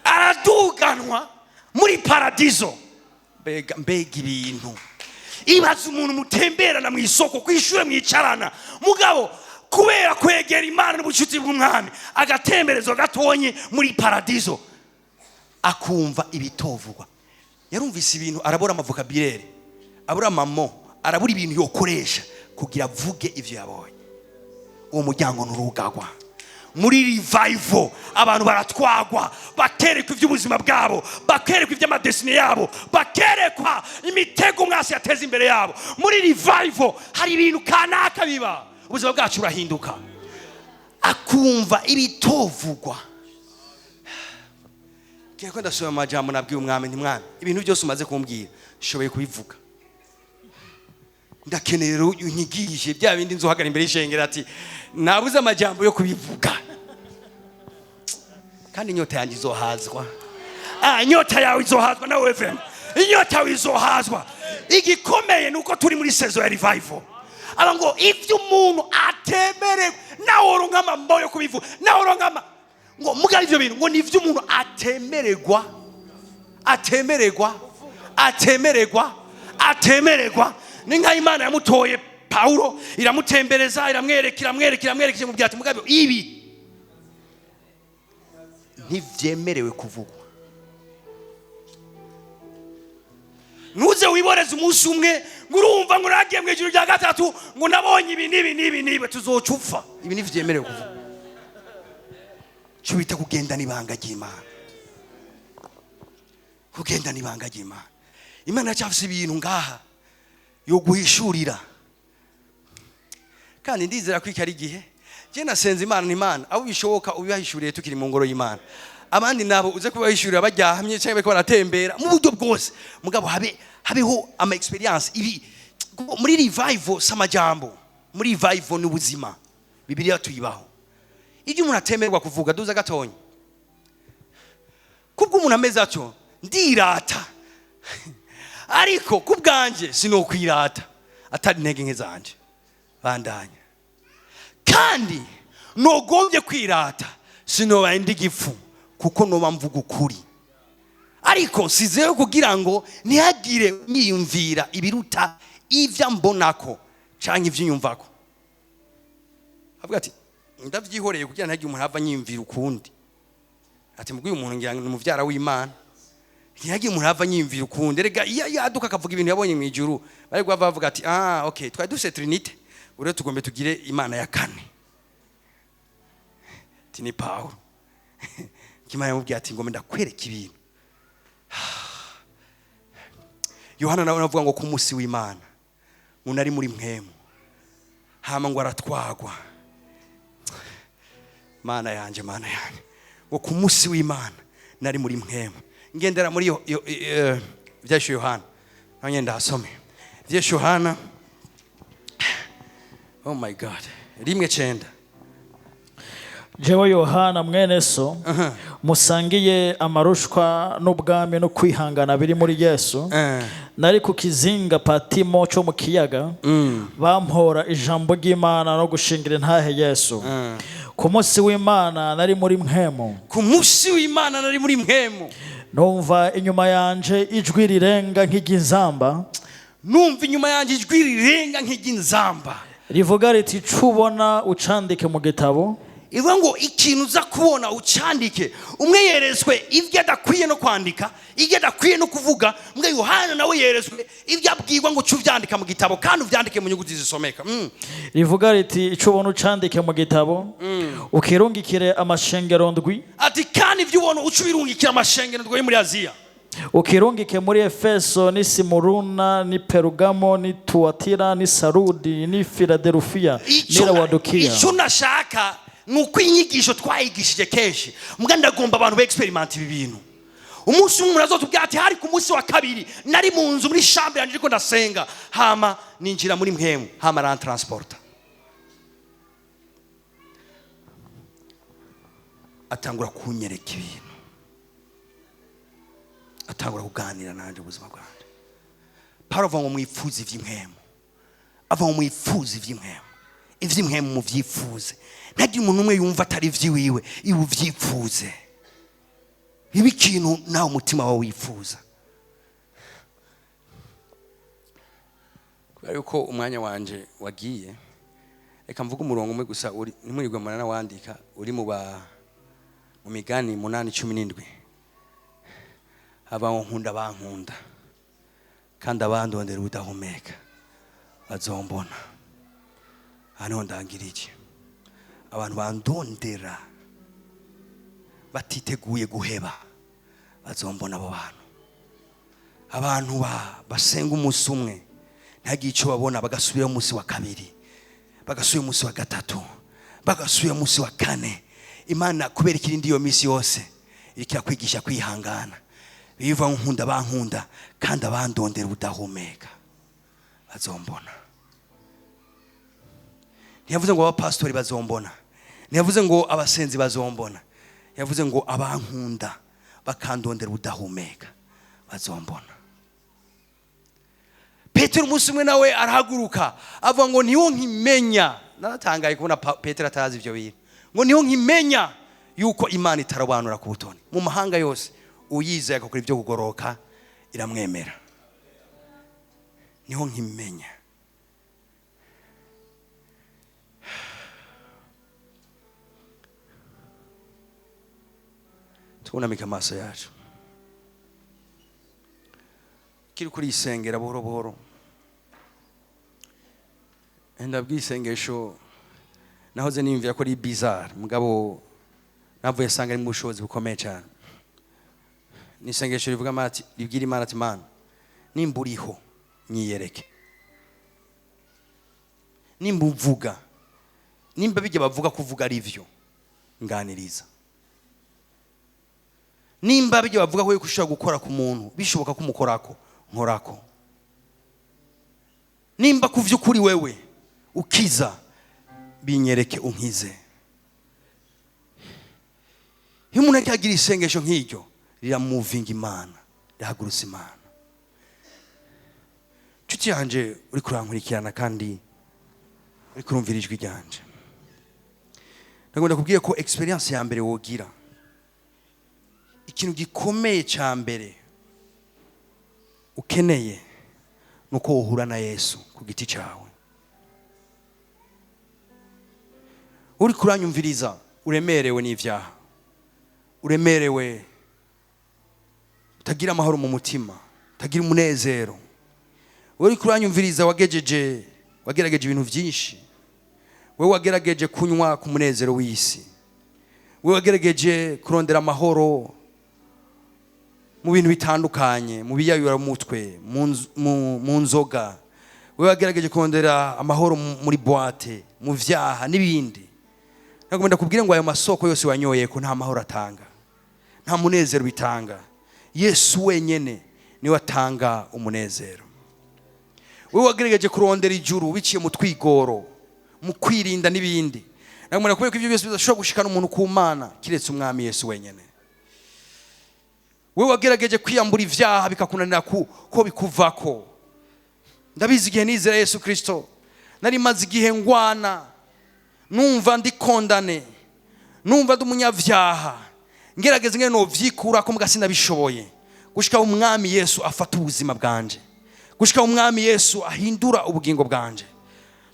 Araduganwa muri paradizo. Mbega, mbega ibintu! Ibaza umuntu mutemberana mu isoko, kwishure mwicarana, mugabo kubera kwegera Imana n'ubucuti bw'umwami, agatemberezwa gatonye muri paradizo, akumva ibitovugwa. Yarumvise ibintu, arabura amavokabirere, abura amamo, arabura ibintu yokoresha kugira avuge ivyo yabonye. Uwo muryango nturugagwa. Muri revival abantu baratwagwa, bakerekwa iby'ubuzima bwabo, bakerekwa iby'amadesine yabo, bakerekwa imitego umwasi yateza imbere yabo. Muri revival hari ibintu kanaka biba, ubuzima bwacu burahinduka. Akumva ibitovugwa. Kiye ko ndasoma amajambo nabwiye umwami, nti mwami, ibintu byose umaze kumbwira nshoboye kubivuga, ndakeneye rero unyigishe bya bindi nzohagara imbere y'ishengero ati nabuze amajambo yo kubivuga. Kandi inyota yanjye izohazwa. Inyota yawe izohazwa nawe FM, inyota yawe izohazwa. Igikomeye ni uko turi muri saison ya revival. Aba ngo ivyo umuntu atemerewe, nawe uronka amambo yo kubivuga, nawe uronka ama ngo muga ivyo bintu ngo ni ivyo umuntu atemererwa, atemererwa, atemererwa, atemererwa. Ni nka Imana yamutoye Paulo, iramutembereza, iramwereka, iramwereka, iramwereka, imubwira ati mugabe ibi ntivyemerewe kuvugwa. Ntuze wiboreze umunsi umwe ngo urumva ngo nagiye mu ijuru rya gatatu ngo nabonye ibi n'ibi n'ibi n'ibi, tuzoca upfa. Ibi ntivyemerewe kuvugwa. Cyo bita kugendana ibanga ry'Imana. Kugendana ibanga ry'Imana. Imana yacyafise ibintu ngaha yo guhishurira. Kandi ndizera ko iki ari igihe. Je nasenze Imana, ni Imana abo bishoboka ubibahishuriye tukiri mu ngoro y'Imana. Abandi nabo uze kubahishurira bajyahamye cyangwa bariko baratembera mu buryo bwose. Mugabo habeho ama experience ibi muri revival samajambo. Muri revival ni ubuzima. Bibiliya tuyibaho. Ibyo umuntu atemerwa kuvuga duza gatonya. Kubwo umuntu ameze atyo ndirata. Ariko kubwanje sinokwirata atari intege nke zanje. Bandanya. Kandi nogombye kwirata sinoba ndi gifu kuko noba mvuga ukuri. Ariko sizeyo kugira ngo ntihagire niyumvira ibiruta ivya mbonako canke ivyiyumvako. Avuga ati ndavyihoreye kugira ntihagire umuntu ava nyiyumvira ukundi. Ati mubwiye umuntu ngira ngo ni muvyara w'Imana. Ntihagire umuntu ava nyiyumvira ukundi. Erega iyo yaduka akavuga ibintu yabonye mu ijuru, bari guhava bavuga ati ah okay, twari dufise Trinité, rero tugombe tugire Imana ya kane. Ati ni Pawulo. Imana yamubwiye ati ngo ndakwereka ibintu. Yohana nawe aravuga ngo ku munsi w'Imana ngo nari muri mpwemu, hama ngo aratwagwa. Mana yanje, Mana yanje, ngo ku munsi w'Imana nari muri mpwemu. Ngendera muri Ivyahishuriwe Yohana, nawe ngenda hasome Ivyahishuriwe Yohana. Oh my God, 1:9. Jewe Yohana, mwene so musangiye amarushwa n'ubwami no kwihangana biri muri Yesu, nari ku kizinga Patimo cyo mu kiyaga, bampora ijambo ry'Imana no gushingira intahe Yesu. Ku munsi w'Imana nari muri mpwemu. Ku munsi w'Imana nari muri mpwemu. Numva inyuma yanje ijwi rirenga nk'iry'inzamba. Numva inyuma yanjye ijwi rirenga nk'iry'inzamba, rivuga riti: "Ico ubona ucandike mu gitabo." Ivuga ngo ikintu uza kubona ucandike. Umwe yeretswe ibyo adakwiye no kwandika, ibyo adakwiye no kuvuga. Mbwe Yohana nawe yeretswe ibyo abwirwa ngo uce ubyandika mu gitabo, kandi ubyandike mu nyuguti zisomeka. Rivuga riti: "Ico ubona ucandike mu gitabo, ukirungikire amashengero ndwi." Ati kandi ibyo ubona uce ubirungikira amashengero ndwi yo muri Aziya. Ukirungike muri Efeso, n'i Simuruna, n'i Perugamo, n'i Tuwatira, n'i Sarudi, n'i Filadelufiya, n'i Lawadokiya. Icyo nashaka ni uko inyigisho twayigishije kenshi, mbwa ndagomba abantu ba expérimenta ibi bintu. Umunsi umwe umuntu azotubwira ati hari ku munsi wa kabiri nari mu nzu muri chambre yanjye ariko ndasenga, hama ninjira muri mpwemu, hama arantransporta, atangura kunyereka ibintu, atangura kuganira nanjye ubuzima bwanjye. Paulo avuga ngo mwifuze iby'impwemu, avuga ngo mwifuze iby'impwemu, iby'impwemu mubyifuze. Ntagire umuntu umwe yumva atari iby'iwiwe, iwe ubyifuze, bibe ikintu nawe umutima wawe wifuza. Kubera yuko umwanya wanje wagiye, reka mvuge umurongo umwe gusa uri ntimurirwe muranawandika, uri mu Migani 8:17. Abaho nkunda bankunda, kandi abandondera ubudahumeka bazombona. Aha niho ndangira iki: abantu bandondera batiteguye guheba bazombona. Abo bantu, abantu basenga umunsi umwe ntagire icyo babona, bagasubira umunsi wa kabiri, bagasubira umunsi wa gatatu, bagasubira umunsi wa kane. Imana kubera ikirindi iyo minsi yose iriko irakwigisha kwihangana. Biva nkunda bankunda, kandi abandondera ubudahumeka bazombona. Ntiyavuze ngo abapasitori bazombona, ntiyavuze ngo abasenzi bazombona, yavuze ngo abankunda bakandondera ubudahumeka bazombona. Petero umunsi umwe nawe arahaguruka avuga ngo niho nkimenya. Naratangaye kubona Petero atazi ibyo bintu. Ngo niho nkimenya yuko Imana itarobanura ku butoni, mu mahanga yose uyizeye agakora ibyo kugoroka iramwemera. Niho nkimenya. Twunamike amaso yacu, kiri kuri isengera buhoro buhoro. Ndabwiye isengesho nahoze niyumvira ko ari bizarre, mugabo navuye sanga ari mu bushobozi bukomeye cyane. Ni isengesho rivuga ati, ribwira Imana ati: "Mana, nimba uriho nyiyereke, nimba uvuga, nimba bijya bavuga kuvuga ari byo, nganiriza. Nimba bijya bavuga ko ushobora gukora ku muntu bishoboka ko umukorako, nkorako. Nimba ku vy'ukuri wewe ukiza, binyereke unkize." Iyo umuntu ariko agira isengesho nk'iryo, riramuvinga Imana, rihagurutsa Imana. Nshuti yanje uri kurankurikirana kandi uri kurumvira ijwi ryanje, ndagomba kubwira ko expérience ya mbere wogira, ikintu gikomeye cya mbere ukeneye, nuko wohura na Yesu ku giti cyawe. Uri kuranyumviriza uremerewe n'ibyaha, uremerewe, utagira amahoro mu mutima, utagira umunezero. Uri kuranyumviriza wagejeje, wagerageje ibintu byinshi, wowe wagerageje kunywa ku munezero w'isi. We wagerageje kurondera amahoro mu bintu bitandukanye, mu biyayuramutwe, mu nzoga, we wagerageje kurondera amahoro muri boîte, mu vyaha n'ibindi, nagomba ndakubwire ngo ayo masoko yose wanyoye ko nta mahoro atanga, nta munezero bitanga. Yesu wenyene niwe atanga umunezero. We wagerageje kurondera ijuru biciye mu twigoro, mu kwirinda n'ibindi, nagomba ndakubwire ko ibyo byose bidashobora gushikana umuntu ku Mana kiretse Umwami Yesu wenyene. We wagerageje kwiyambura ivyaha bikakunanira ko bikuvako, ndabizi. Igihe nizera Yesu Kristo, nari maze igihe ngwana, numva ndi condamné, numva ndi umunyabyaha, ngerageza ingene novyikurako mbwa sinabishoboye, gushika Umwami Yesu afata ubuzima bwanje, gushika Umwami Yesu ahindura ubugingo bwanje.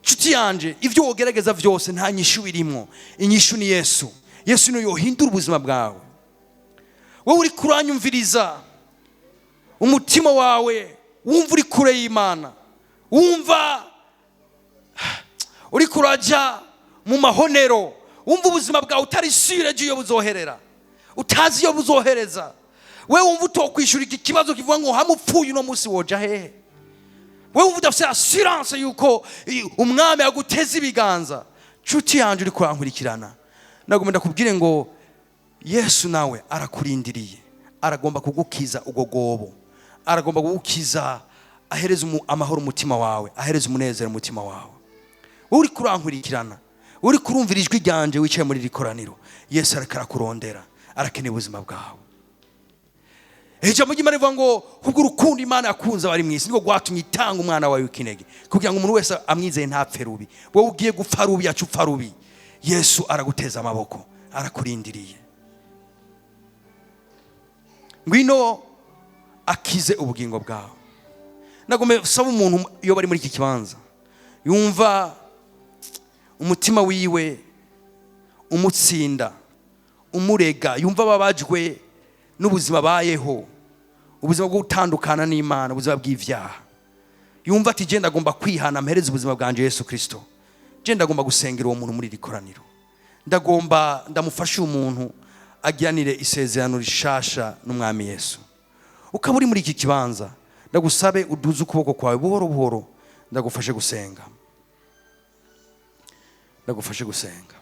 Nshuti yanje, ibyo wogerageza byose nta nyishu birimwo. Inyishu ni Yesu. Yesu niyo yohindura ubuzima bwawe. Wowe uri kuranyumviriza, umutima wawe wumva uri kure y'Imana, wumva uri kuraja mu mahonero, wumva ubuzima bwawe utari sûr ejo iyo buzoherera, utazi iyo buzohereza, we wumva utokwishyura iki kibazo kivuga ngo hamwe upfuye uno munsi woja hehe, we wumva udafite assurance yuko Umwami aguteza ibiganza, nshuti yanjye uri kurankurikirana, nagomba ndakubwire ngo Yesu nawe arakurindiriye. Aragomba kugukiza ubwo gobo, aragomba kugukiza, ahereza amahoro umutima wawe, ahereza umunezero umutima wawe. Wowe uri kurankurikirana, uri kurumvira ijwi ryanje, wicaye muri iri koraniro, Yesu ariko arakurondera, arakeneye ubuzima bwawe. Ijambo ry'Imana rivuga ngo kubwo urukundo Imana yakunze abari mu isi niko rwatumye itanga umwana wawe w'ikinege, kugira ngo umuntu wese amwizeye ntapfe rubi. Wowe ugiye gupfa rubi, aca upfa rubi. Yesu araguteza amaboko, arakurindiriye. Ngwino akize ubugingo bwawe. Nagomba saba umuntu iyo bari muri iki kibanza yumva umutima wiwe umutsinda, umurega, yumva babajwe n'ubuzima bayeho, ubuzima bwo gutandukana n'Imana, ubuzima bw'ibyaha, yumva ati genda agomba kwihana, ampereze ubuzima bwanje Yesu Kristo, genda agomba gusengera uwo muntu muri iri koraniro. Ndagomba ndamufashe umuntu agiranire isezerano rishasha n'Umwami Yesu. Ukaba uri muri iki kibanza, ndagusabe uduze ukuboko kwawe buhoro buhoro, ndagufashe gusenga, ndagufashe gusenga.